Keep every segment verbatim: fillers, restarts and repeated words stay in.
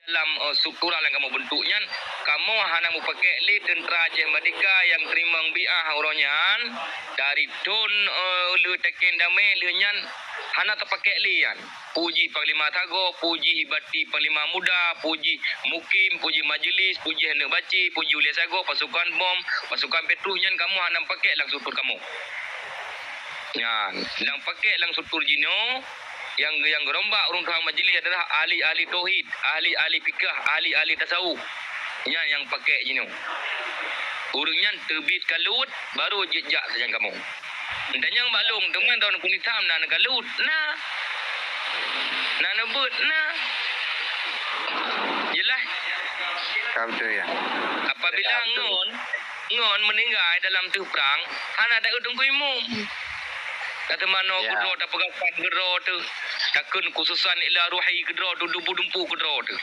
Dalam, eh, struktural nyang kamoe bentuk nyan, kamoe hana mupakèk lé teuntra Aceh Merdeka nyang teurimong bi'ah uroe nyan dari thon, eh, le Teken Damé lheueh nyan hana tapakèk lé nyan. Peue jih Panglima Sagoe, peue jih Bupati Panglima Muda, peue jih Mukim, peue jih Majelis, peue jih Aneuk Baci, peue jih Ulee Sagoe, pasukan bom, pasukan Petrus nyan kamoe hana mupakèk lam struktur kamoe. Nyan, nyang pakèk lam struktur jinoe, nyang, nyang geurombak ureueng tuha majelis adalah ahli-ahli tauhid, ahli-ahli fikah, ahli-ahli tasawuf. Nyan nyang pakèk jinoe. Ureueng nyan teubiet kalut, baru jeuet jak sajan kamoe. Tanyong bak lôn, teuma droeneuh peungisam na neukalut? Na. Na neubeuet? Na. Jeulaih? Ka beutôi, ya. Apabila ngon, ngon meuninggai dalam teuh prang, hana taeu teungku imum. Tateumanoe keudroe, tapeugah kan keudroe teuh, takheun khususan ila ruhi keudroe teuh, dumpu-dumpu keudroe teuh.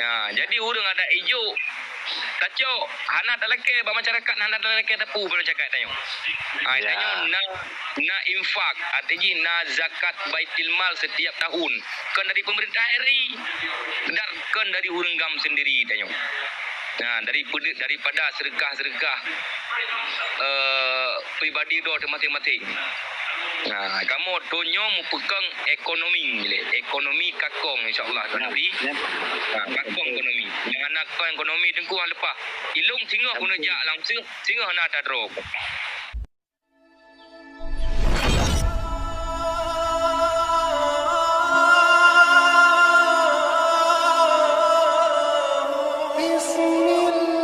Ya, jadi ureueng adat ijok, tacok, hana talakèe bak masyarakat, hana talakèe tapu bak masyarakat tanyoe. Ha, tanyoe na, na infak, arti jih na zakat baitul mal setiap tahun. Kon dari pemerintah R I dan kon dari ureueng GAM sendiri tanyoe. Nah, dari, daripada sedekah-sedekah, eh, pribadi droe teuh maséng-maséng. Nah, kamoe donya mupeukong ekonomi lé, ekonomi kakong, insya Allah, Tuhan Nabi. Nah, kakong ekonomi. Nyang hana kakong ekonomi teungku leupah. Ilong singoh guna jak langsung, singoh na tadroe. Bismillahirrahmanirrahim.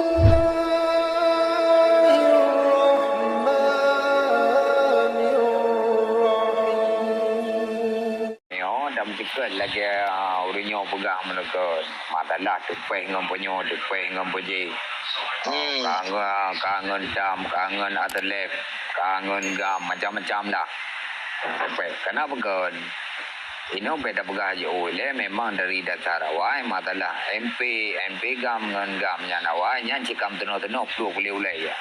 Nyoe dan meucukot lagèe, ah, ureueng nyoe peugah meuneukeut, masalah teupeh ngon peunyoe, teupeh ngon peujéh. Hmm. Ka ngon, ka ngon dam, ka ngon atlét, ka ngon GAM, macam-macam dah. Teupeh. Kana peukon? Inoe bèk tapeugah jiôh lé, memang dari dasar awai masalah M P, M P GAM ngon GAM nyan awai nyan cit ka meutunoh-tunoh ploh ulèe-ulèe ya.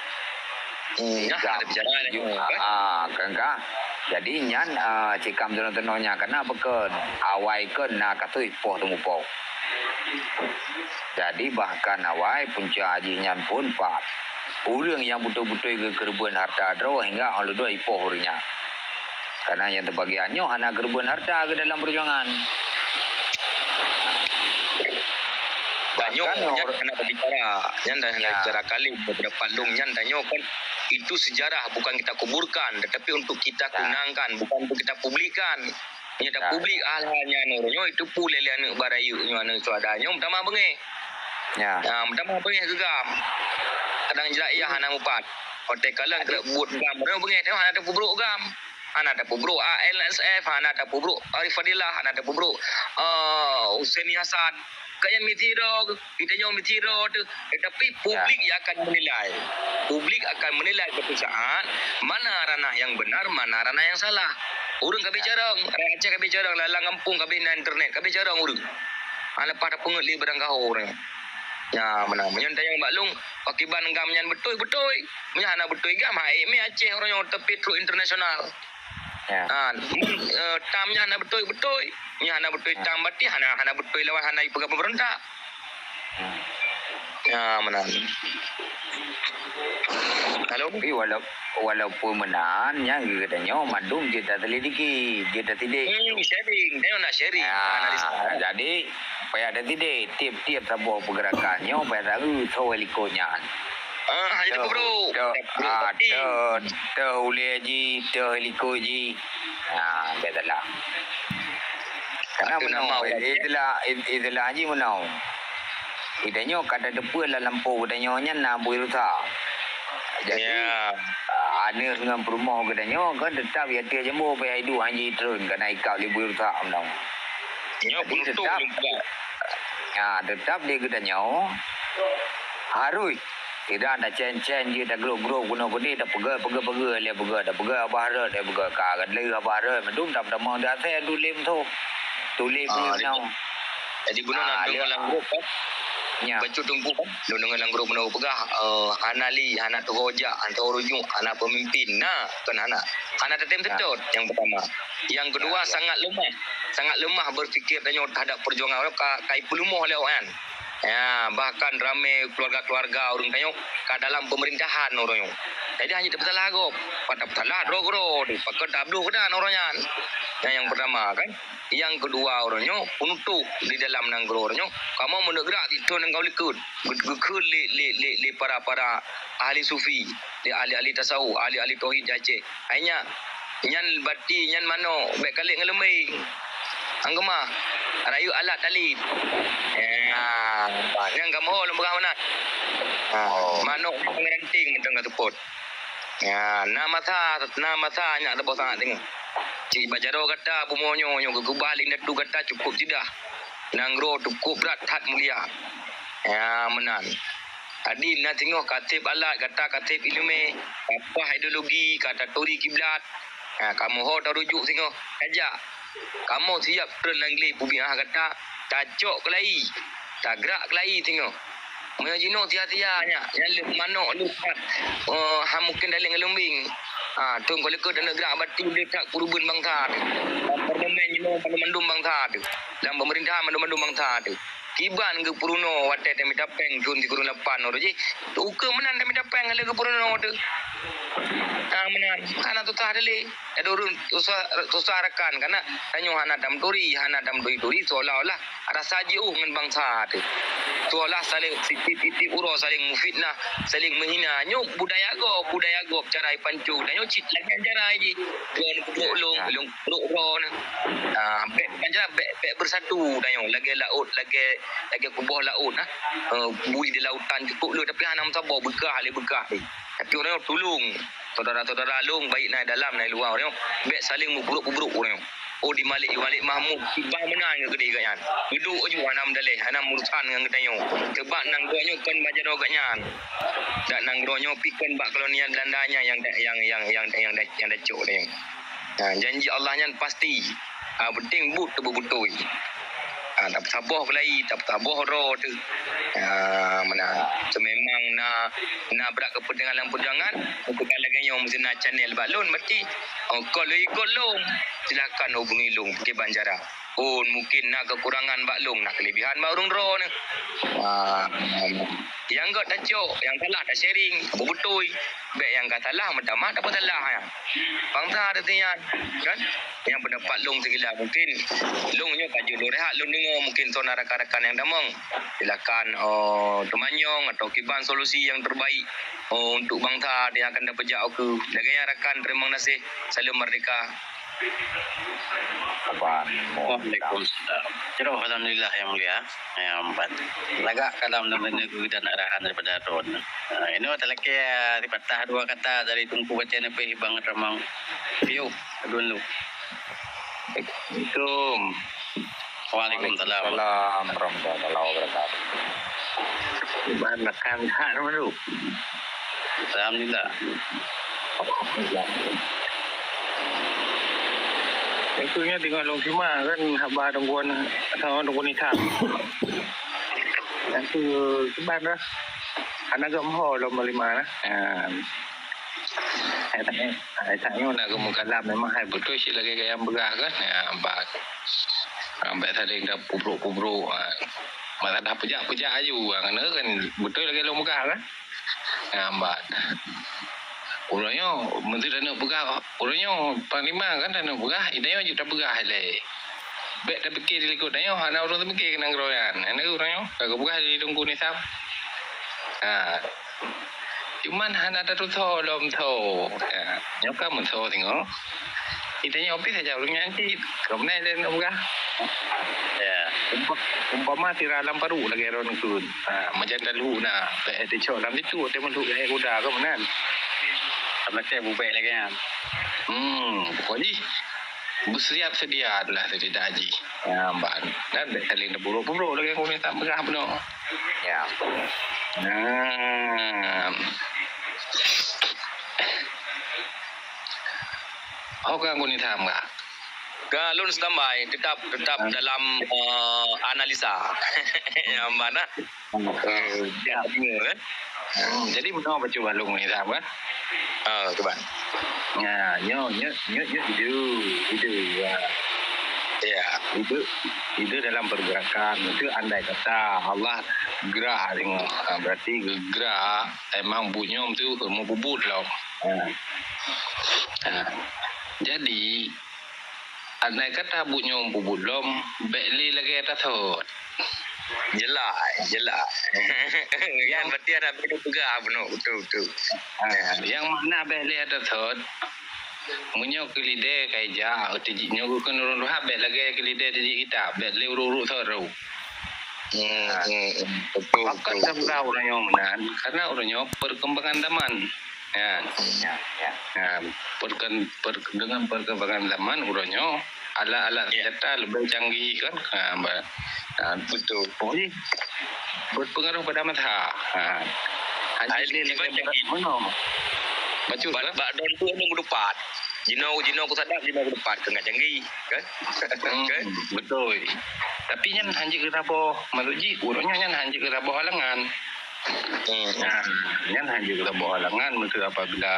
Hmm, dah ada bicara dah. Ah, kan kah? Jadi nyan, ah, cit ka meutunoh-tunoh nyan kana peukon awai kon na kasus poh teumupoh. Jadi bahkan awai punca jih nyan phon pat ureueng nyang beutôi-beutôi geukeureubeuen hareuta droe hingga 'oh lheueh droe ipoh ureueng nyan. Kana nyang teubagian nyoe hana keureubeuen hareuta geuh dalam peujuangan. Tanyoe nyan hana bicara, nyan dah hana bicara kali, daripada palong nyan tanyoe kan itu sejarah bukan kita kuburkan, tetapi untuk kita kenangkan, bukan untuk kita publikkan. Nyoe tapublik hal-hal nyan uroe nyoe itu pue lé aneuk barayeuk nyoe aneuk syuhada nyoe meutamah beungéh. Ya. Ha, meutamah beungéh keu GAM. Kadang jeuet yah hana mupat. Watèe kalon keu buet GAM, uroe nyoe beungéh teuh hana tapeubrok GAM. Hana tapeubrok A L S F, hana tapeubrok Arif Fadilah, hana tapeubrok, eh, Husaini Hasan. Kayém meusidroe, geutanyoe meusidroe teuh. Tetapi publik yang akan menilai. Publik akan menilai suatu saat mana ranah yang benar, mana ranah yang salah. Ureueng ka bicara, rakyat Aceh ka bicara, lam gampông ka bina internet, ka bicara ureueng. Ha, leupah tapeungeuet lé barang kaho ureueng. Nya, meunan. Meunyoe tanyong bak lôn, pakiban GAM nyan beutôi, beutôi. Meunyoe hana beutôi GAM, hai mé Aceh uroe nyoe teupit trok internasional. Ya. Ha, eh, tam nyan hana beutôi, beutôi. Nyan hana beutôi tam, berarti hana, hana beutôi lawan hana ipeugah pemerintah. Hmm. Ya, meunan. Halo? Tapi walau-, walaupun meunan, nyan geutanyoe mandum jeuet taselidiki, jeuet tasidik. Hmm, sharing. Tanyoe nak sharing. Ya, analisa. Jadi, payah tasidik, tiep-tiep saboh peugerakan nyoe payah taeu soe likot nyan. Ah, hana jiteupeubru. Teuh, teuh, ah, teuh, teuh ulèe jih, teuh likot jih. Ah, biasalah. Karena meunoe, istilah, istilah jih meunoe. Geutanyoe ka tateupeue lam lampôh geutanyoe nyan na bui rusa. Jadi, ah, aneuk ngon peurumoh geutanyoe kan teutap i ateueh jambo payah iduek hanjeuet treun karena ikab lé bui rusa meunoe. Nyoe jadi penutup tetap, ah, tetap lé geutanyoe harus Sira tacén-cén jih, tagrôp-grôp keunoe keudéh, tapeugah, peugah, peugah, lé peugah, tapeugah abah rot, lé peugah ka, ka lheueh abah rot, mandum tam tamong di asèe, tulém tu. Tulém tu jadi, jadi bunoe lam, lam grôp kan? Nya. Bacut teungku kan? Lôn deungoe lam grôp bunoe peugah, eh, hana li, hana teuhoja, hana teuhorujuk, hana pemimpin. Nah, kan hana. Hana tatem seutôt, nyang pertama. Nyang kedua, sangat lemah. sangat lemah berpikir tanyoe terhadap perjuangan orang ka, ka ipeuleumah lé awaknyan. Ya, bahkan ramé keluarga-keluarga ureuëng tanyoe ka dalam pemerintahan ureuëng nyoe. Jadi hana tapeusalah gob, pat tapeusalah droe-droe, pakon tabloh keunan ureuëng nyan. Yang, yang pertama kan. Yang kedua ureuëng nyoe untuk di dalam nanggroe ureuëng nyoe, kamoe meuneugerak di thon nyang ka likot, geukheun lé, lé, lé, lé para-para ahli sufi, lé ahli-ahli tasawuf, ahli-ahli tauhid di Aceh. Hai nyan, nyan bati nyan manok, bék kalek ngon leumbeng. Anggeumah, rayeuk alat talin. Ya, nyang kamoe lôn peugah meunan. Ha, manok ngon ranting mantong ka seupôt. Ya, na masa, na masa nyak saboh saat teungoh. Cit bak jaroe gata bumoe nyoe, nyoe geukeubah lé indatu gata cukôp ceudah. Nanggroe cukôp brat that mulia. Ya, meunan. Jadi na singoh ka sép alat, gata ka sép ileumé, ka paih ideologi, ka taturi kiblat. Ha, kamoe ho tarujuk singoh. Kajak. Kamoe siap treun lam glé peubiah gata, tacok keulayi, tagrak keulayi singoh. Meunyoe jinoe sia-sia nyak, nyan leuh manok leuh that, eh, han mungken dalek ngon leumbeng. Ha, thon ka likot taneuk grak bati leuh that keureubeuen bansa teuh. Lam parlemen jinoe mandum-mandum bansa teuh. Lam pemerintahan mandum-mandum bansa teuh. Kiban geupeurunoe watée tamita péng thon sikureueng lapan uroe jih. Ukeue meunan tamita péng lé geupeurunoe teuh. Ha, meunan. Hana susah dalek. Ada ureuëng susah, susah rakan, karena tanyoe hana tameuturi, hana tameuturi-turi, seolah-olah rasa jiôh ngon bansa teuh. Seolah saling sitip-sitip uroe, saling meufitnah, saling meuhina. Nyoe budaya gob, budaya gob, cara ipancong. Tanyoe cit lagée cara jih. Droe neupeudrok lôn, lôn peudrok droe. Ah, bék, macam bék, bék bersatu tanyoe. Lagée laôt, lagée, lagée kuboh laôt, nah. Eh, bui di lautan cukôp le, tapi hana meusaboh, beukah lé beukah lé. Tapi ureuëng nyoe tulông. Saudara-saudara lôn, baik na dalam na luwa, ureuëng nyoe bék saling meuburuk-buruk ureuëng nyoe. Oh, di Malik, Malik Mahmud, bah meunan ngon keudeh gobnyan. Duduk aju hana meudaleh, hana meurusan ngon geutanyoe. Sebab nanggroe nyoe kon bak jaroe gobnyan. Dan nanggroe nyoe pi kon bak kolonial Belanda nyan nyang, nyang, nyang, nyang, nyang, nyang dacok nyoe. Ha, janji Allah nyan pasti. Ha, penting buet teubeubeutôi. Ha, tapeusaboh keulayi, tapeusaboh droe teuh. Ha, meunan. Seumemang na, na brat keupeuntengan lam peujuangan, untuk lagée nyoe meusti na channel bak lôn, berarti, oh, kon lôn ikot lôn, silakan hubungi lôn, kiban cara. Oh, mungkin na kekurangan bak lôn, na kelebihan bak ureuëng droe nyoe. Ha, nyang gét tacok, nyang salah ta-sharing, beutôi. Bék nyang ka salah meutamah tapeusalah nyan. Bansa teuh nyan, kan? Nyang pendapat lôn sigila mungkin lôn nyoe ka jeuet lôn rehat lôn deungoe mungkin soe na rakan-rakan nyang tamong. Silakan, oh, teumanyong atau kiban solusi nyang terbaik, oh, untuk bansa nyang akan tapeujak ukeue. Lagée nyan rakan, terima kasih. Salam merdeka. Waalaikumsalam. Jroh, alhamdulillah, Yang Mulia. Nyang ban. Lagak kalam dan negeri dan arahan daripada Tuhan. Ah, inoe talakée, ah, sipatah dua kata dari Teungku Bacén Neupéh Bang Ramang. Piôh, dulu. Assalamualaikum. Waalaikumsalam. Waalaikumsalam warahmatullahi wabarakatuh. Ban rakan hat dulu. Alhamdulillah. Maksudnya dengan Long Sima kan haba Teungku, sama Teungku Nizam. Yang tu kiban dah. Anak gam ho lom lima dah. Ha. Hai tanya, hai tanya nak kamu kalam memang hai betul sih lagi gaya berah kan. Ya, abad. Abad saling dah pubruk-pubruk. Ha. Masalah pejak-pejak aju. Ha, kan, kan betul lagi long berah kan. Ha, abad. Urang nyoe, menteri dah nak berah. Urang nyoe, panglima kan dah nak berah. Ida nyoe aju dah berah leh. Bék tapikir di likot tanyoe, hana ureuëng tapikir keu nanggroe nyan. Hana ureuëng nyoe, ka geupeugah di Teungku Nizam. Ha. Cuman hana tatusoe lom soe. Ha. Nyoe ka meusoe singoh. Di tanyoe pih saja ureuëng nyan cit. Keumeunai lé nyoe peugah. Ya. Umpa-, umpama sira lam paru lagée droe neukheun. Ha, macam talu na. Bék teucok lam situ, teumeulhok lagée kuda keumeunai. Sama saya bubek lagée nyan. Hmm, pokok jih. Bersiap sedia adalah sedia haji. Ya, ban. Dan bék saling teuburuk-buruk lagée kami tak peugah bunoe. Ya. Nah. Ho ka nguni tham ka? Ka lôn standby, tetap, tetap dalam, eh, analisa. Ya, ban, ah. Eh, ya, betul, eh. Hmm, jadi bunoe bacut balong ni dah, kan? Ah, tu, Bang. Ya, nyo, nyo, nyo, nyo, itu, itu, ya. Ya. Itu, itu dalam pergerakan. Itu andai kata Allah gerak tengok. Ha, berarti gerak emang bunyom tu meububuet lom. Ha. Ha. Jadi, andai kata bunyom meububuet lom, bèk lé lagèe tasot. Jelas, jelas. Kan berarti ada beda peugah bunoe, betul, betul. Ha, nyang makna bèk lé tasot, meunyoe keu lidè ka ijak, teuji-, nyoe geukheun ureueng tuha bèk lagèe keu lidè teuji kitab, bèk lé ureueng-ureueng sot rôh. Hmm, hmm, hmm. Betul, betul. Pakon tabra ureueng nyoe meunan, karena ureueng nyoe perkembangan zaman. Ya. Ya, ya. Ha, perken-, per-, dengan perkembangan zaman ureueng nyoe, alat-alat senjata lebih canggih kan. Ha, ba-, ha, betul. Pokoknya berpengaruh pada masa. Ha. Hanya ini lagi berat meunoe. Bacut, bak, kan? Bak don tu ada geudupat. Jinoe, jinoe ku sadap, jinoe geudupat keu ngat canggih, kan? Hmm, kan? Betul. Tapi nyan hanjeuet geusaboh, maksud jih, ureueng nyan hanjeuet geusaboh halangan. Hmm. Nah, nyan hanjeuet geusaboh halangan, maksud apabila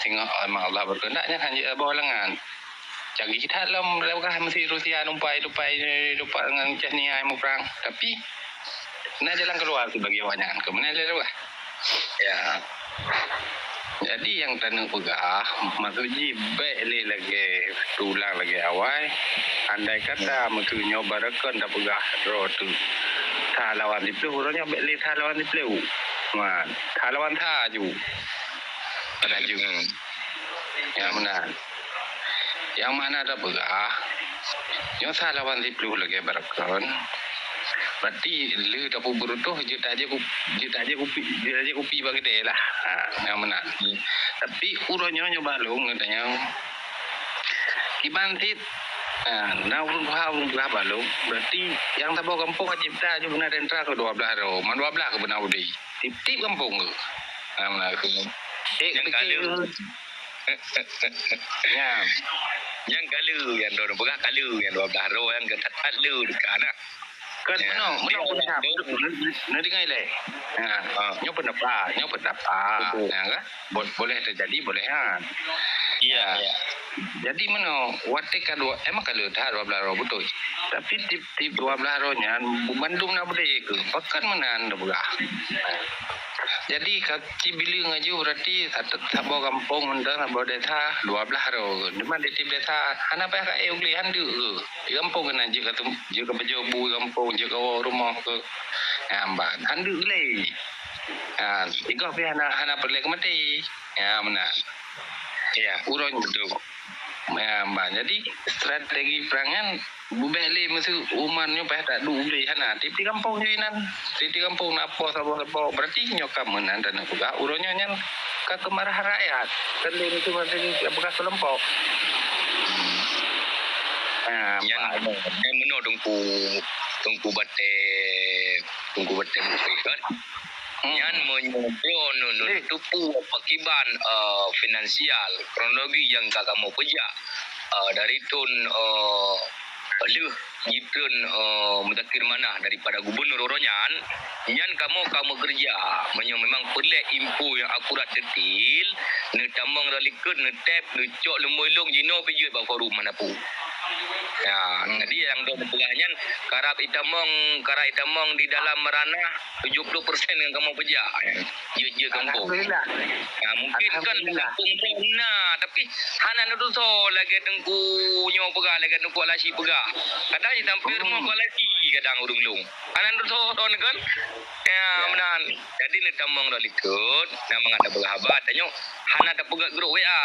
singoh memang Allah berkehendak, nyan hanjeuet geusaboh halangan. Canggih that lom, lewat meusi Rusia lumpai, lumpai, lumpai ngon Chechnya muprang. Tapi, na jalan keluar bagi awak nyan. Keumeunang lé lewat. Ya. Jadi nyang taneuk peugah, maksud jih bèk lé lagèe teulang lagèe awai. Andai kata meuteunyoe barokon tapeugah droe teuh sa lawan siplôh, uroe nyoe bèk lé sa lawan siplôh. Man, sa lawan sa ju. Pada ju. Ya, meunan. Nyang mana tapeugah, nyoe sa lawan siplôh lagèe barokon. Berarti lé tapeubuet reutoh jeuet tajak kup-, jeuet tajak kupi, jeuet tajak kupi bak keudè lah. Ha, nyang meunan. Tapi uroe nyoe nyoe bak lôn geutanyoe. Kiban cit, ha, na ureueng tuha, ureueng tuha bak lôn. Berarti nyang saboh gampông ka cipta jih beuna renta keu dua blah droe, man dua blah keu beuna udép. Tiep-tiep gampông keu. Ha, meunan keu. Eh, nyang pikir keu. Nya. Nyang ka lé, nyang droe peugah ka lé, nyang dua blah droe nyang ka that-that lé teuka na. Kan meunoe, meunoe peundapat, neudeungoe lé. Ha, nyoe peundapat, nyoe peundapat. Betul. Ya kan? Bo-, boleh terjadi, boleh kan? Ya, ya. Jadi meunoe, watèe ka dua, emang ka lé that dua blah droe, beutôi. Tapi tiep-tiep dua blah droe nyan, bandum na beudé keu. Pakon meunan neupeugah. Jadi, ka Ci Bileueng aju berarti sat-, saboh gampông mantong, saboh desa, dua blah droe. Cuma di tiep desa, hana payah ka éh u glé, handeuk keu. Di gampông keunan jeuet ka tem-, jeuet ka pajoh bu gampông, jeuet ka woe rumoh keu. Nyan ban, handeuk glé. Ha, sigoe pih hana, hana peureulèe keu maté. Ya, meunan. Ya, uroe nyoe. Betul. Ya, ban. Jadi, strategi perang nyan Bubèk lé meuseu uman nyoe payah taduek u glé hana, tiep-tiep gampông jih inan. Tiep-tiep gampông na po saboh-saboh. Berarti nyoe ka meunan taneuk peugah, uroe nyoe nyan ka keumarahan rakyat. Kan lé meuseu maté tapeugah keulompok. Ha, nyan, nyan meunoe Teungku, Teungku Batèe, Teungku Batèe Mufti kan. Hmm. Nyan meunyoe droeneuh, eh, neuteupeue pakiban, eh, finansial, kronologi nyang ka kamoe peujak, eh, dari thon, eh, lheueh jitrön, eh, Muzakir Manaf daripada gubunur uroe nyan, nyan kamoe ka meukeureuja. Meunyoe memang peureulèe info nyang akurat detail, neutamong lam likot, neutèp, neucok lumbôi lôn jinoe pih jeuet bak forum manapun. Ya, jadi nyang droeneuh peugah nyan, karab itamong, karab itamong di dalam ranah tujuh puluh persen nyang kamoe peujak. Jeuet-jeuet gampông. Alhamdulillah. Ha, mungkin kan gampông droe na, tapi hana neutusoe lagèe Teungku nyoe peugah, lagèe Teungku Al-Ashi peugah. Kadang jitampe rumoh Teungku Al-Ashi kadang ureueng lôn. Hana neutusoe droeneuh kan? Ya, meunan. Jadi neutamong lam likot, na mangat tapeugah haba, tanyoe hana tapeugah grup W A.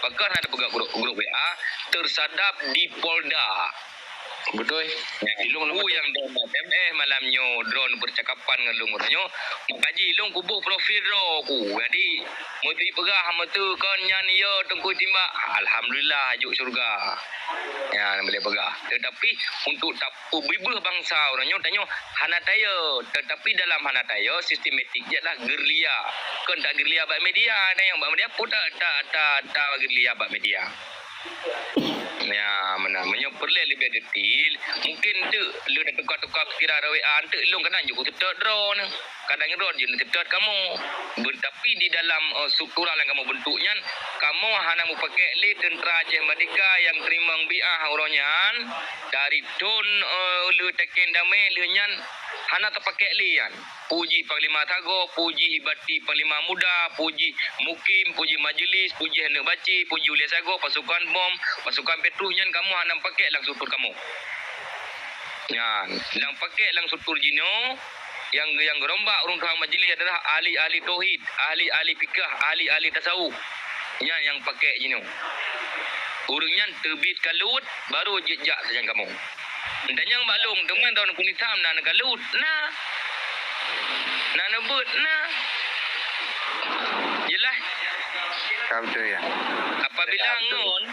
Pakon hana tapeugah grup, grup W A? Teusadap di Polda. Beutôi. Ya, ilong ku nyang droeneuh S M S malam nyoe, droeneuh percakapan ngon lôn uroe nyoe. Maka jih ilong kuboh profil droe ku. Jadi, meuteupeugah, meuteu kon nyan, ya, Teungku Timbak. Alhamdulillah, jok syurga. Ya, boleh peugah. Tetapi, untuk tap-, peubeubaih bansa uroe nyoe, tanyoe hana tayö. Tetapi dalam hana tayö, sistematik jih adalah gerilya. Kon tak gerilya bak media, tanyoe bak media pun tak, tak, tak, tak gerilya bak media. Ya, meunan. Meunyoe peureulèe leubeh detail, mungkin teuk lôn tatuka-tuka pikiran rawek an teuk lôn kadang jeuet kuteutôt droeneuh. Kadang droeneuh jeuet neuteutôt kamoe. Be-, tapi di dalam, eh, struktural nyang kamoe bentuk nyan, kamoe hana mupakèk lé teuntra Aceh Merdeka nyang teurimong bi'ah uroe nyan dari thon, eh, lheueh teuken damé lheueh nyan hana tapakèk lé nyan. Peue jih Panglima Sagoe, peue jih Bupati Panglima Muda, peue jih Mukim, peue jih Majelis, peue jih Aneuk Bacé, peue jih Ulèe Sagoe, pasukan bom, pasukan Petrus nyan kamoe hana pakèk lam struktur kamoe. Nyan, nyang pakèk lam struktur jinoe, nyang, nyang geurombak ureueng tuha majelis adalah ahli-ahli tauhid, ahli-ahli fikah, ahli-ahli tasawuf. Nyan nyang pakèk jinoe. Ureueng nyan teubiet ka lôt, barô jeuet jak sajan kamoe. Tanyong bak lôn, teuma droeneuh keuneuk tham na neukalot? Na. Na neubeuet? Na. Jeulaih? Ka beutôi, ya. Apabila ngon,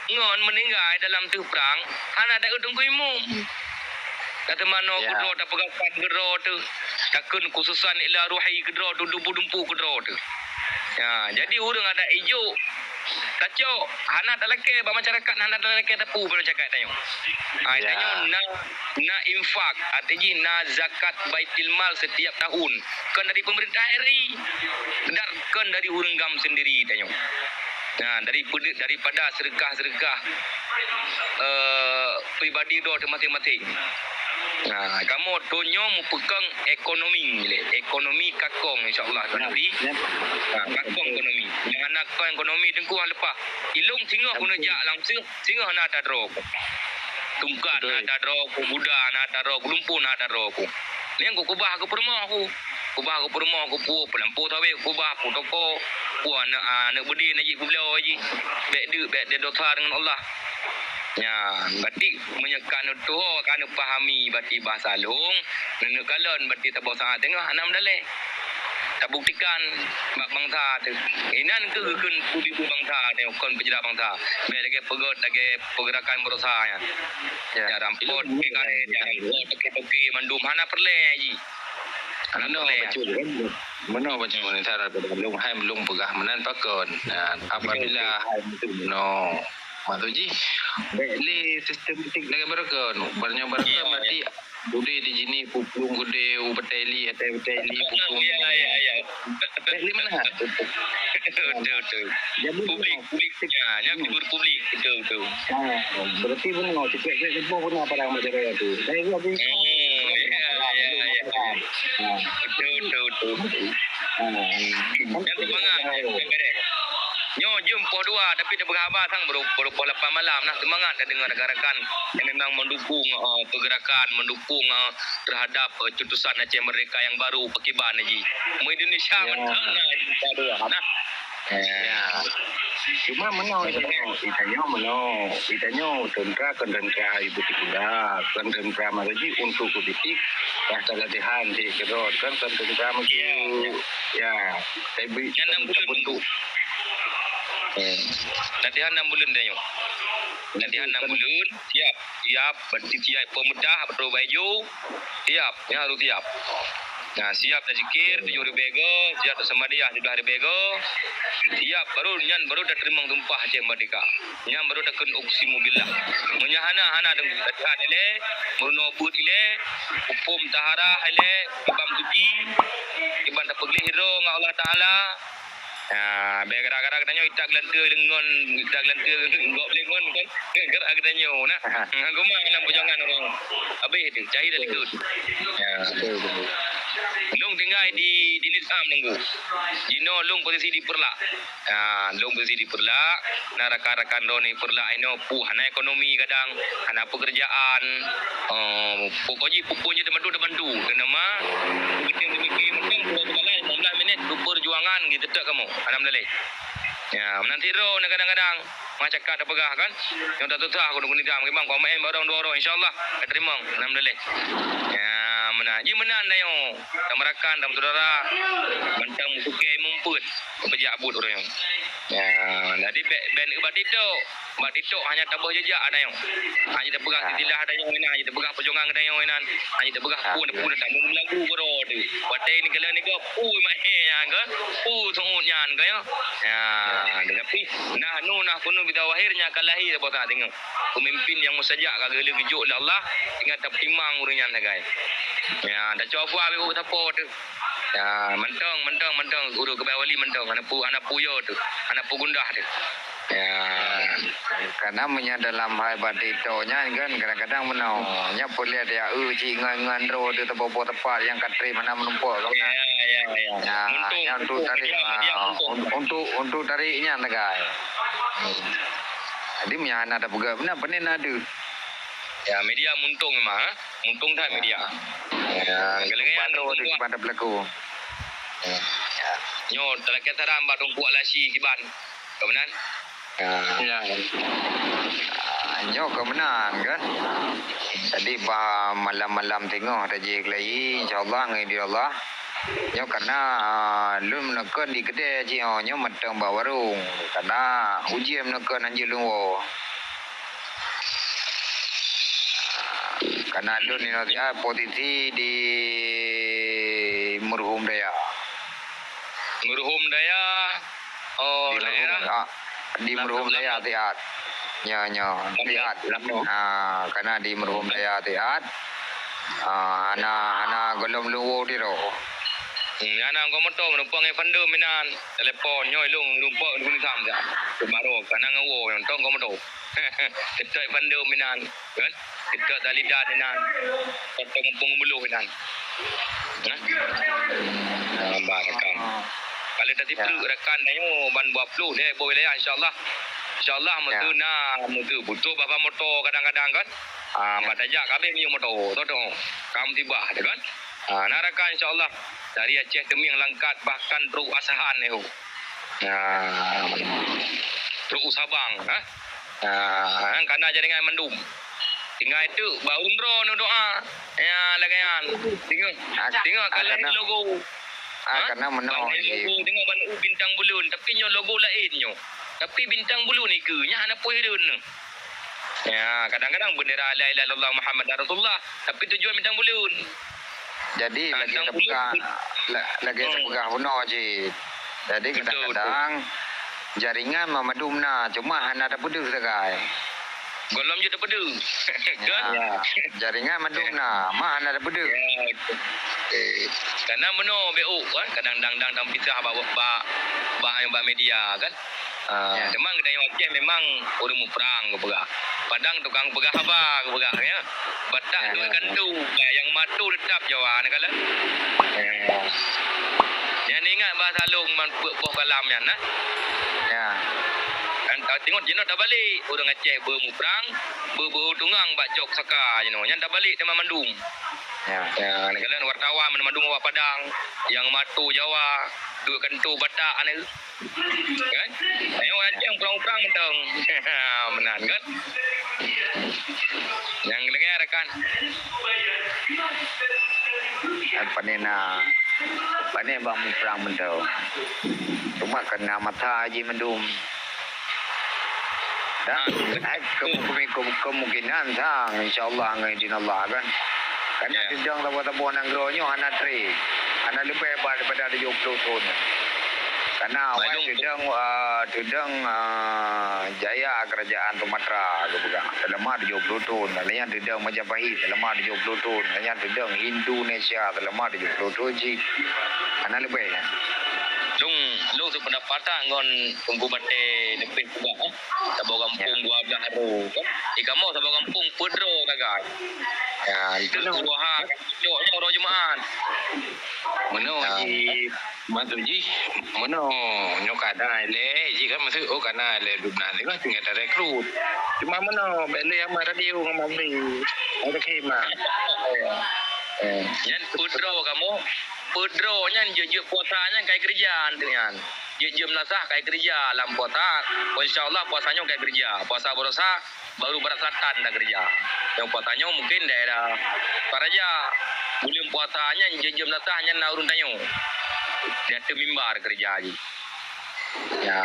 ngon meuninggai dalam teuh prang, hana taeu teungku imum. Tateumanoe keudroe, tapeugah kan keudroe teuh, takheun khususan ila ruhi keudroe teuh, dumpu-dumpu keudroe teuh. Ya, jadi ureueng adat ijok, tacok, hana talakèe bak masyarakat, hana talakèe tapeue bak masyarakat tanyoe. Ha, tanyoe na, na infak, arti jih na zakat baitul mal setiap tahun. Kon dari pemerintah R I dan kon dari ureueng GAM sendiri tanyoe. Nah, dari, daripada sedekah-sedekah, eh, pribadi droe teuh maséng-maséng. Nah, kamoe donya mupeukong ekonomi lé, ekonomi kakong insya-Allah Tuhan bri. Nah, kakong ekonomi. Nyang hana kakong ekonomi teungku leupah. Ilôn singoh keuneuk jak lam seuh, singoh na tadroe ku. Tungkat na tadroe ku, guda na tadroe ku, lumpur na tadroe ku. Nyang ku keubah ku peurumoh ku. Keubah ku peurumoh ku, peue peulampôh sawét ku keubah, peue toko, peue aneuk, aneuk beudé na jih ku bloe jih. Bèk deuk, bèk deudosa deungon Allah. Nyan, berarti meunyoe ka neutuho, ka neupahami berarti bahasa lôn, neuneuk kalon berarti saboh saát teungoh hana meudaleh. Tabuktikan bak bansa teuh. Inan keuh geukheun peue bansa teuh, kon peujeulaih bansa. Bèk lagèe peugöt lagèe peugerakan beurosa nyan. Ya. Jak rampok P K S, jak rampok toke-toke mandum hana peureulèe jih. Hana peureulèe. Meunoe bacut kan? Meunoe bacut, cara lôn hai lôn peugah meunan pakon. Nah, apabila hai meunoe, maksud jih, bèk lé sistematik lagèe baroekon. Baroekon, baroekon berarti udé di sini, puplueng udé, u Batèe Ili, ateueh Batèe Ili, puplueng. Ya, ya, ya. Bèk lé meunan. Betul, betul. Jadi, publik, publik. Ya, nyan figur publik. Betul, betul. Ha, berarti benar, setiap-setiap tempoh benar padang masyarakat tu. Saya juga bingung. Oh, ya, ya, ya. Ha. Betul, betul, betul. Ha. Nyan seumangat. Nyoe jeuem poh dua, tapi tapeugah haba sang baru, baru poh lapan malam nah. Seumangat tadeungoe rakan-rakan nyang memang mendukung, eh, pergerakan, mendukung, eh, terhadap, eh, cetusan Aceh Merdeka nyang baru pakiban jih. Meu Indonesia mantong na poh dua nah. Ya. Cuma meunoe, itanyoe, itanyoe meunoe, itanyoe teuntra kon teuntra ibu tikula, kon teuntra maksud jih untuk politik, rasa latihan di kedot, kan, kon teuntra maksud, ya, tapi nyan enam buleuen. Untuk. Hmm. Latihan enam buleuen tanyoe. Latihan enam buleuen, siap, siap, berarti siap pemeudah, beutôi baju, siap, nyan harus siap. Nah, siap tazikir tujoh ribèe goe, siap tasamadiyah tujoh ribèe goe. Siap, baru nyan baru tateurimong sumpah Aceh Merdeka. Nyan baru takheun uksimu billah. Meunyo hana, hana deungon latihan ilèe, meurunoe beuet ilèe, huköm taharah ilèe, kiban suci, kiban tapeugléh droe ngon Allah Taala. Ha, bèk gara-gara geutanyoe ita geulanteue deungon, ita geulanteue gob lé ngon kan. Gara geutanyoe nah. Ngon geumat lam peujuangan ureueng. Habéh tu, cari dah likot. Ya. Lôn tinggai di, di Nizam Teungku. Jinoe lôn posisi di Peureulak. Ha, lôn posisi di Peureulak. Na rakan-rakan droeneuh di Peureulak inoe peue hana ekonomi kadang, hana pekerjaan. Oh, pokok jih peue-peue jih teuma tu teuma tu. Keuneuma, geutem demikian mungkin dua bulan, lima belas minit, perjuangan gitu tak kamu. Alhamdulillah. Ya, meunan sidroe na kadang-kadang macakap tapeugah kan. Nyang tak susah aku nunggu nizam, memang kau main barang dua orang, insyaallah ka teurimong. Alhamdulillah. Ya, meunan. Ji meunan dah nyoe. Tam rakan, tam saudara. Mantang musuh ke mumput. Peujak buet ureueng. Ya, jadi bèk, bèk bak TikTok. Bak TikTok hanya taboh jejak ada nyoe. Hanya tapeugah silsilah ada nyoe inan, hanya tapeugah perjuangan ada nyoe inan. Hanya tapeugah pun, pun tak mau lagu bro tu. Batai ni kalau ni ke, pun mak eh nyan ke, pun suut nyan ke ya. Ya, dengan Nahnu nahkunu bidawahir, nyan ka lahé saboh saat singoh. Peumimpin nyang mustajab ka geulheueh geujok lé Allah, tinggai tapeutimang ureuëng nyan sagai. Ya, tacok afua beu sapo teuh. Ya, mantong, mantong, mantong. Ureuëng keubai wali mantong. Hana pu-, hana puyo teuh. Hana pugundah teuh. Ya. Karena meunyoe dalam hai batin nyan kan, kadang-kadang meunoe. Nyan peue lé dia, eu, cit ngon, ngon droe teuh taboh-boh teumpat nyang ka trép hana meunumpok. Ya, ya, ya. Ya, Muntung, nyan untuk tarik, media, media ah, Muntung. Un-, untuk, untuk tarik nyan sagai. Jadi, meunyoe hana tapeugah, beuna, pane na deuh. Ya, media Muntung memang, eh. Muntung that media. Ya, galak nyan baru Muntung di kuat. Kiban tapelaku. Ya. Nyoe talakée saran bak Teungku Al-Ashi kiban. Ka meunan? Ya. Ya. Ah, nyoe ka meunan kan. Jadi, bah malam-malam teungoh tajih keulayi, insya Allah, ngon idin Allah. Nyoe karena, ah, lôn meunakon di keudè jih, oh, nyoe mantong bak warong. Karena ujian meunakon hanjeuet lôn woe. Karena lôn inoe siat posisi di Meureuhom Daya. Meureuhom Daya, oh, di Meureuhom, daerah ah, di Meureuhom Daya siat. Nyoe, nyoe, siat. Ah, karena di Meureuhom Daya siat. Ah, hana, hana gohlom lôn woe di roh. Hmm, hana ngon moto, meunumpang ngon pandum inan. Telepon, nyoe ilong meunumpang di Gunung Sam siat. Cuma roh, hana ngon woe, nyontong ngon moto. Keutôi pandum inan, kan? Keutôi tali dan inan. Keutôi mumpung buluh inan. Nah. Nah, bah rakan. Kalau tadi ya. Perlu rakan nyoe ban dua puluh deh, boh wilayah, insya Allah. Insya Allah, ya. Meuteuna, meuteuna. Butuh baba moto kadang-kadang, kan? Ah, ya. Bak tajak kami miyueb moto, tu, tu. Kam tibah, tu, kan? Ah, na rakan, insya Allah. Dari Aceh Teumieng Langkat, bahkan trok Asahan, eh, oh. Nah, trok u Sabang, ha? Nah, kan kana jaringan mandum. Tinggai teuk bak ureueng droe neudoa. Ya, lagèe nyan. Tengok, tengok kalau logo. Ah, ha? Karena meunoe. Bang, logo, tengok bang, uh, bintang buleuen, tapi nyoe logo laén nyoe. Tapi bintang buleuen ikeue, nyan hana peue hireuen nyoe. Ya, kadang-kadang bendera la ilaha illallah Muhammadar Rasulullah, tapi tujuan bintang buleuen. Jadi, lagèe tapeugah, la-, lagèe tapeugah bunoe cit. Jadi, kadang-kadang jaringan mandum na, cuma hana tapeudeuh sagai. Gohlom jeuet tapeudeuh. Ya, jaringan mandum na, ma hana tapeudeuh. Ya, betul. Eh, karena meunoe beu, kan, kadang dang-dang tampisah bak, bak, bak, bak media, kan. Ah, ya. Memang geutanyoe Aceh memang ureueng muprang geupeugah. Padang tukang peugah haba geupeugah, ya. Batak dua kantu, nyang matu teutap Jawa, na kalon. Ya. Nyan ingat bahasa lôn man peuet boh kalam nyan, nah. Ya. Kan, tengok jinoe tabalek, ureueng Aceh beumuprang, beu-, beutungang bak cok saka jinoe. Nyan tabalek teuma mandum. Ya. Ya, na kalon wartawan mandum awak Padang, nyang matu Jawa, dua kantu Batak, na. Kan? Ayo, ureueng Aceh prang-prang mantong. Meunan, kan? Nyang lagèe rakan. Pane na, pane bang muprang mantong. Cuma karena masa jih mandum. Dan, ah, eh, ke-, ke-, kemungkinan sang, insya Allah, ngon izin Allah, kan. Karena ya. Sidang saboh-saboh nanggroe nyoe hana trép, hana leubeh daripada tujoh puluh thon. Karena awai sidang, ah, sidang, ah, jaya kerajaan Sumatera geupeugah, selama tujoh puluh thon. Lalu nyang sidang Majapahit selama tujoh puluh thon. Lalu nyang sidang Indonesia selama tujoh puluh thon cit. Hana leubeh nyan. Lôn, lôn sependapat ngon Teungku Batèe leubeh peugah, eh. Saboh gampông dua blah roh, kan? Di kamoe saboh gampông peuet droe sagai. Ya, itu dua ha, dua nyoe uroe Jumaat. Meunoe jih, maksud jih, meunoe, nyoe kana ilèe, jih kan maksud, oh, kana ilèe dua blah singoh tinggai tarekrut. Cuma meunoe, bèk lé amat radio ngon magrib. Ada khemah. Eh. Nyan peuet droe kamoe, peuet droe nyan jeuet-jeuet puasa nyan kai keureuja anteuk nyan. Jeuet-jeuet meulasah kai keureuja lam puasa. Insya Allah puasa nyoe kai keureuja. Puasa baroesa baru barat selatan takeureuja. Nyang puasa nyoe mungkin daerah Peraja. Buleuen puasa nyan jeuet-jeuet meulasah nyan na ureueng tanyoe. Di ateueh mimbar keureuja jih. Ya.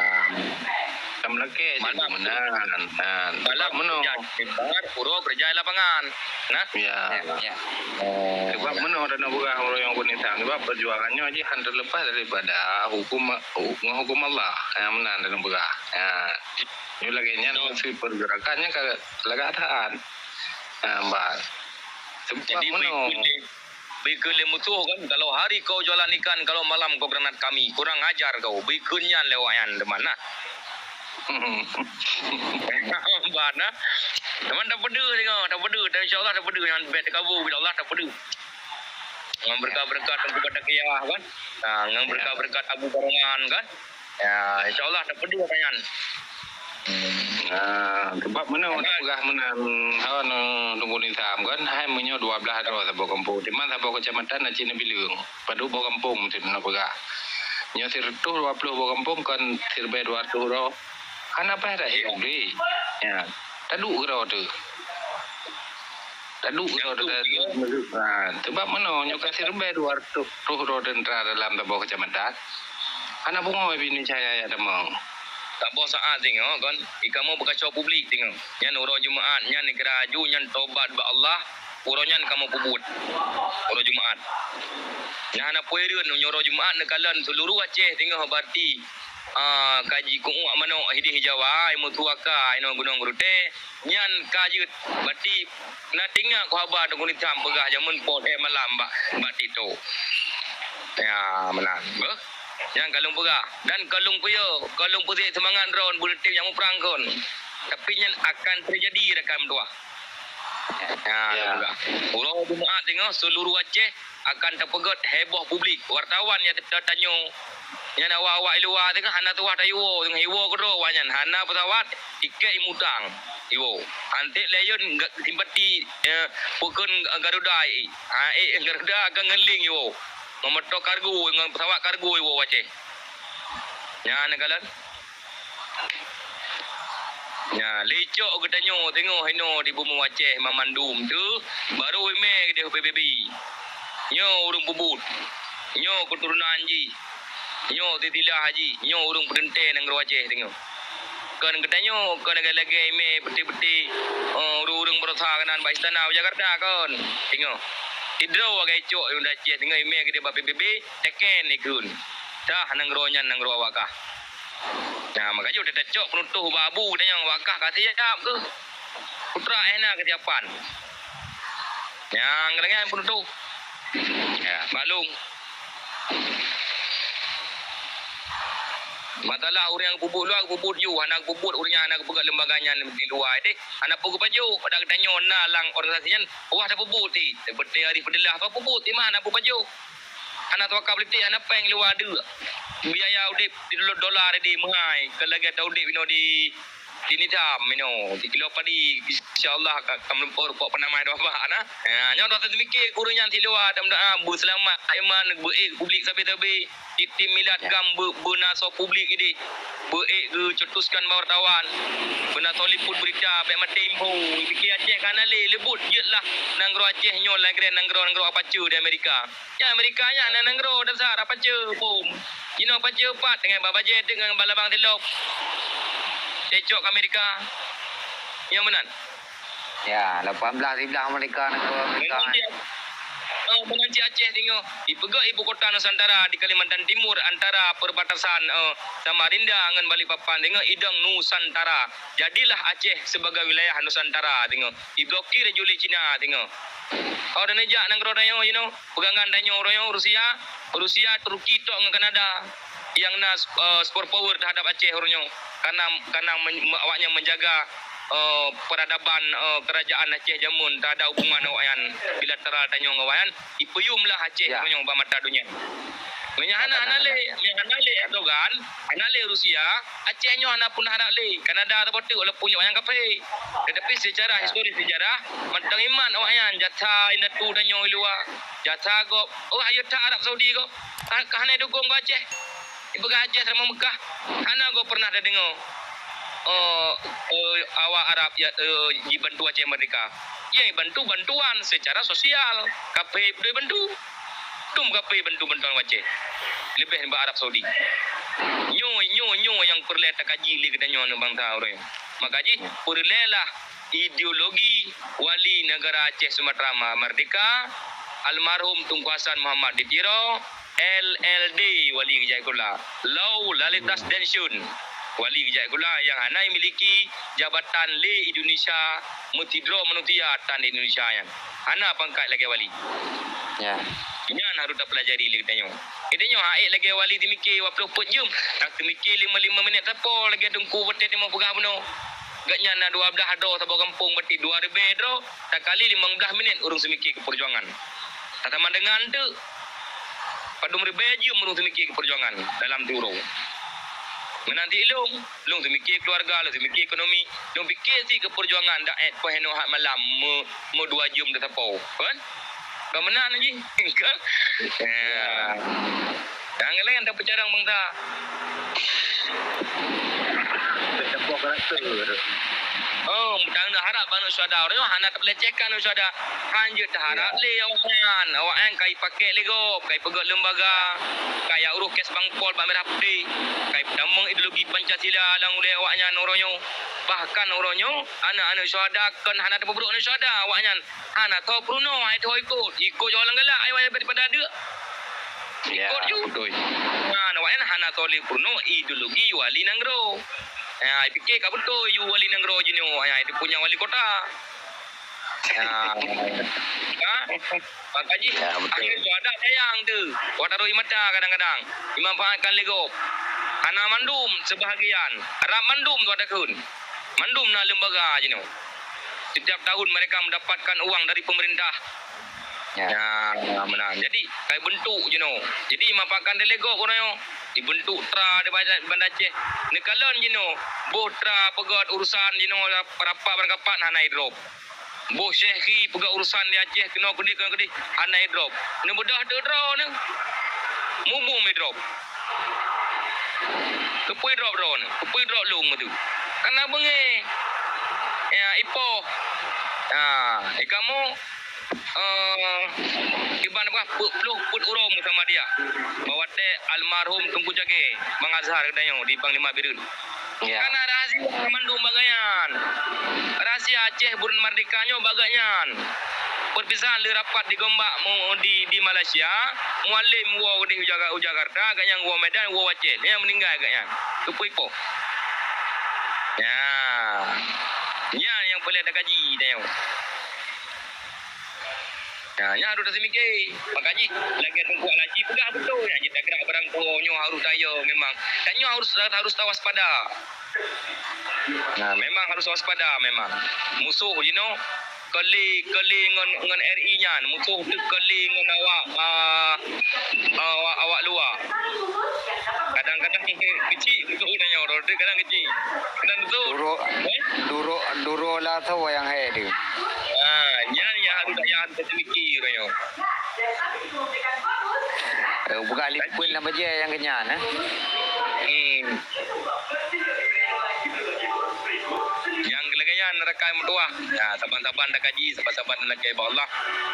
Meulakèe cit meunan. Nah, sebab meunoe. Malam kerja di mimbar, uroe kerja di lapangan. Nah? Ya. Ya, ya. Oh, sebab meunoe dan peugah ureueng nyang keuneuk tham. Sebab perjuangan nyoe jih hana terlepas daripada hukum, hu-, ngon hukum Allah. Ya, meunan dan peugah. Ya. Nyoe lagèe nyan, hmm, meusti pergerakan nyan ka lagak that. Ya, bah. Sebab meunoe. Jadi, beukeuh lé, beukeuh lé musoh kan, kalau hari kau jalan ikan, kalau malam kau granat kami. Kurang ajar kau. Beukeuh nyan lé awak nyan, teuma nah. Bah nah. Teuma tapeudeuh singoh, tapeudeuh. Dan insya Allah tapeudeuh nyan bèk teukabu bila Allah tapeudeuh. Ngon berkat-berkat Teungku Batang kan. Ha, ngon berkat-berkat Abu Barongan kan. Ya, insya Allah tapeudeuh nyan. Hmm. Ah, sebab meunan, meunan peugah meunan, ha, Teungku Nizam kan, hai meunyoe dua blah droe saboh gampông, teuma saboh keucamatan na cit neubileung. Padub boh gampông cit na peugah. Nyoe sireutôh dua ploh boh gampông kon siribèe dua reutôh droe. Hana paih that ék udép. Ya. Taduek keudroe teuh. Taduek keudroe teuh. Ha, sebab meunoe nyoe ka siribèe dua reutôh droe teuntara dalam saboh keucamatan. Hana pungo Indonesia nyang tamong. Saboh saát singoh kon, i kamoe beukaco publik singoh. Nyan uroe Jumaat, nyan ikira aju, nyan tobat bak Allah, uroe nyan kamoe peubuet. Uroe Jumaat. Nyan hana peue hireuen, nyoe uroe Jumaat neukalon seuluruh Aceh singoh, berarti, ah, ka jikuek manok hideh Jawa, ai meutuaka, inoe Gunong Geurutèe, nyan ka jeuet, berarti Na teuingat ku haba Teungku Nizam peugah jameun poh lhèe malam bak, bak TikTok. Ya, meunan. Beuh. Nyan ka lôn peugah. Dan ka lôn peuyô, ka lôn peuseumangat droe beureutém nyang muprang kon. Tapi nyan akan teujadi rakan meutuah. Ya, ya. Lôn peugah. Uroe Jumaat singoh seuluruh Aceh akan teupeugöt heboh publik. Wartawan nyang ta-, tanyoe, nyan awak-awak i luwa teuka hana tuwah tayue woe, teuka iwoe keudroe awak nyan. Hana peusawat, tiket imutang, iwoe. Antek layeuen ga-, simpati, eh, peukon Garuda, eh, eh, Garuda ka ngieng iwoe. Ngon moto kargo, ngon peusawat kargo iwoe Aceh. Nyan kalon. Nya, lé cok geutanyoe teungoh inoe di bumoe Aceh mamandum tu, baru imè keudeh PBB. Nyoe ureueng peubuet. Nyoe keuturonan jih. Nyoe silsilah jih. Nyoe ureueng peuteuntèe nanggroe Aceh teungoh. Kon geutanyoe, kon lagèe-lagèe imè peuté-peuté, eh, ureueng-ureueng beurosa keunan bak istana u Jakarta kon. Teungoh. Sidroe lagèe cok ureueng Aceh teungoh imè keudeh bak PBB, teken ikheun. Tah nanggroe nyan nanggroe awak kah. Nah, maka jeuet tacok peunutôh bak abu geutanyoe, awak kah ka siap keuh. Putra eh na keusiapan. Nyang keudeungan peunutôh. Ya, maklum. Masalah ureueng nyang peubuet luwa, peubuet yôh, hana peubuet ureueng nyang hana geupeugah lembaga nyan di luwa deh. Hana peue geupajoh, padahai geutanyoe na lam organisasi nyan, wah tapeubuet ti. Seperti hari peudelah, tapeubuet ti mah hana peue pajoh. Hana tawakal politik, hana péng luwa deuk. Biaya udép di dola, dola tadi meuhai, kon lagèe ta udép inoe di, di Nizam inoe, di kilo padi, insya Allah ka, ka meulumpoe rukok peunamai dua bak na. Ha, nyoe droe teumiké ureueng nyan siluwa, mudah-mudahan beuseulamat iman, beuék publik sabe-sabe, di tim milad gam beu-, beuna soe publik idéh, beuék geucetuskan bak wartawan, beuna soe liput beurita, bèk maté info, piké Aceh ka hana lé, leubut jeuet lah nanggroe Aceh nyoe lagèe nanggroe-nanggroe apacu di Amerika. Nyan Amerika nyan na nanggroe dasar apacu pom. Jinoe apacu pat dengan bak bajèe teuk ngon bak labang silop. Tacok Amerika. Nyoe meunan. Ya, lapan belas siblah Amerika, nanggroe Amerika. Meunan cit, eh, meunan cit Aceh teungoh. Ipeugöt ibu kota Nusantara di Kalimantan Timur antara perbatasan, eh, Samarinda ngon Balikpapan teungoh idong Nusantara. Jadilah Aceh sebagai wilayah Nusantara teungoh. Iblokir ju lé Cina teungoh. Awak dan neujak nanggroe tanyoe jinoe. Peugangan tanyoe uroe nyoe Rusia, Rusia, Turki tok ngon Kanada nyang na, eh, super power teuhadap Aceh uroe nyoe. Karena, karena men-, me-, awaknyan menjaga, eh, peradaban, eh, kerajaan Aceh jameun teuhadap hubungan awaknyan bilateral tanyoe ngon awaknyan, ipeuyum lah Aceh uroe nyoe bak mata donya. Meunyo hana, hana lé, meunyo hana lé Erdogan, hana lé Rusia, Aceh nyoe hana pun hana lé. Kanada saboh teuk walaupun nyoe nyang kafé. Tetapi secara historis sejarah, mantong iman awaknyan, jasa indatu tanyoe i luwa, jasa gob. Oh, ayo that Arab Saudi gob. Ka, ka hana dukung gob Aceh. Ipeugah Aceh sama Mekah. Hana gob pernah tadeungoe, oh, oh, awak Arab ya, eh, jibantu Aceh merdeka. Ya, bantu bantuan secara sosial. Kafé beutôi bantu. Tum kape bantu bantuan Aceh. Leubeh nibak Arab Saudi. Nyoe, nyoe, nyoe nyang peureulée takaji lé geutanyoe aneuk bansa uroe nyoe. Maka jih peureulée lah ideologi wali negara Aceh Sumatera Ma-, Merdeka, almarhum Teungku Hasan Muhammad di Tiro, L L D wali geujak sikula. Law Lalitas Densyun wali geujak sikula nyang hana jimiliki jabatan lé Indonesia, meusidroe manusia tan di Indonesia nyan. Hana pangkat lagée wali. Ya. Nyan harôh tapeulajari lé geutanyoe. Geutanyoe hana ék lagée wali teumike dua ploh peuet jeuem, tak teumike lima, lima minét sapo lagée Teungku Watée Timoh peugah bunoe. Gobnyan na dua blaih droe saboh gampông, berarti dua ribée droe, takali limong blaih minét ureuëng seumike keu peujuangan. Tatamah deungon teuk, padum ribée jeuem ureuëng seumike keu peujuangan dalam siuroe. Meunan cit lôn, lôn seumike keuluwarga, lôn seumike ekonomi, lôn pike cit keu peujuangan dak ék poh inoe hat malam meu-, meu dua jeuem teusapo, kan? Ka meunan jih, kan? Ya. Nyang laén tapeucarông bansa. Teucampur karakter. Oh, meutanyoe harap bak aneuk syuhada. Uroe nyoe hana tapeulecehkan aneuk syuhada. Hanjeuet taharap lé awaknyan. Awaknyan ka jipakek lé gob, ka jipeugét lembaga, ka jak urôh kes bank pol bak Merah Putih, ka jitamong ideologi Pancasila lam ulée awaknyan uroe nyoe. Bahkan uroe nyoe, aneuk-aneuk syuhada kon hana tapeubrôk aneuk syuhada, awaknyan hana tho peurunoe, hai tho ikot. Ikot jih lam galak, hai daripada deuk. Ya, ikot ju. Betul. Nah, awaknyan hana tho lé peurunoe ideologi wali nanggroe. Ya, pike ka beutôi ju wali nanggroe jinoe, ya, itu punya wali kota. Ya. Ha? Maka jih, ya, betul. Akhé syuhada sayang tu. Wak taruh di mata kadang-kadang. Dimanfaatkan lé gob. Hana mandum sebahagian. Harap mandum tu ada kun. Mandum na lembaga jinoe. Setiap tahun mereka mendapatkan uang dari pemerintah. Ya. Ya, meunan. Jadi, kai bentuk jinoe. Jadi, manfaatkan lé gob uroe nyoe. Dibentuk tra di Banda, Banda Aceh. Neukalon jinoe, boh tra peugét urusan jinoe rapat-rapat hana idrop. Boh syekh peugah urusan di Aceh keunoe keudeh, keunoe keudeh, hana idrop. Neubeudôh teuk droeneuh. Mubu idrop. Keupeue idrop droeneuh? Keupeue idrop lôn meuteu? Kana beungéh. Ya, ipoh. Ha, i kamoe, eh, iban bah peuet ploh peuet uroe meusamadiyah. Bak watée almarhum Teungku Cagée, Bang Azhar geutanyoe di Panglima Bireuen. Ya. Kana rahasia mandum bagai nyan. Rahasia Aceh buleuen merdeka nyoe bagai nyan. Perpisahan le rapat di Gombak mu-, di, di Malaysia, Mualem woe di Jaga-, Jakarta, gobnyan woe Medan, woe Aceh. Nyan meuninggai gobnyan. Keupeue ipoh? Ya. Nyan nyang peureulée takaji tanyoe. Nah, nyan harôh taseumike. Maka jih, lagée Teungku Alhaji peugah beutôi, nyan jih tagerak barang tuwoe nyoe harôh tayo memang. Tanyoe harôh, harôh tawaspada. Nah, memang harôh waspada memang. Musoh jinoe keu lé, keu lé ngon, ngon R I nyan. Musoh tu keu lé ngon awak, ah, awak, awak luwa. Kadang-kadang keuchik musoh tanyoe, kadang keuchik. Kadang beutôi. Duro, eh? Duro, duro lah tu wayang hai tu. Ah, nyan nyang harôh, nyang harôh taseumike uroe nyoe. Eh, buka lipeun lam bajée nyang keunyan, eh? Hmm. Nyang lagée nyan rakan meutuwah. Ya, saban-saban takaji, saban-saban lakée bak Allah.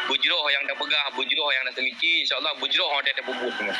Beujroh nyang tapeugah, beujroh nyang taseumike, insya Allah beujroh watée tapeubuet.